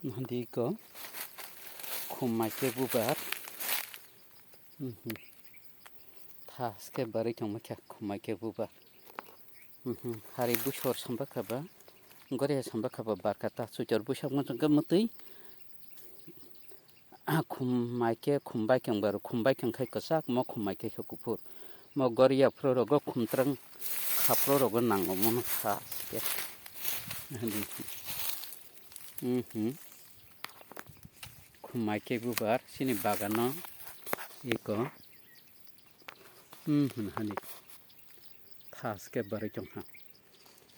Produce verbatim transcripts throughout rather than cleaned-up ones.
Nahadi ko khum mai khe bubar. Mhm. Thaske barwi tongma khe khum mai khe bubar. Mhm. Hari busor samba khaba, goriya samba khaba barka ta suitor busak muchung khe mutwi. Khum mai khe khum bai khe baro, khum bai khe khai kwchak, mo khum mai khe khe kuphur. Mo goriya phro rogo khum trang kha phro rogo nango mono thaske. Nahadi. Mhm. Khum mai khe bubar chini bagano iko. Mhm, hani. Thaske barwi tongha.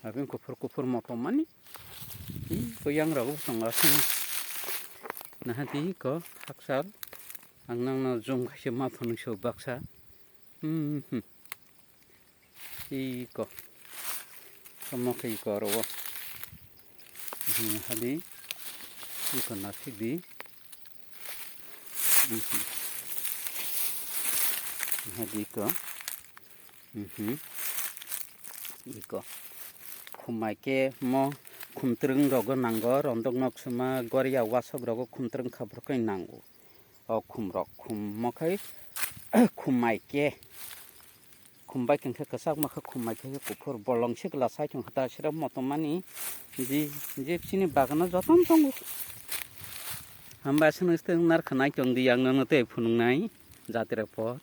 Abin kuphur kuphur motom mani. Iko yang rogo tongo aswk. Nahadi iko haksal. Ang nangno zoom khaise ma phunuk so baksa. Mhm. Iko. Omo khe iko oro o. Hmm, hadi. Iko nasik di. Mhm. Hadi iko. Mhm. Iko. Khum mai khe mo khum trang rogo nango, rondok nok suma goriya wasok rogo khum trang khabrokhe nango. O khum rok, khum mo khai khum mai khe. Khum bai khe kwchak ma khe khum mai khe kuphur bolong se glass hai thung hata sira motom mani je je chini bagano joton tongo. Hamba sini steng nar khanai tong di yang nono tei phunung nai jatira po.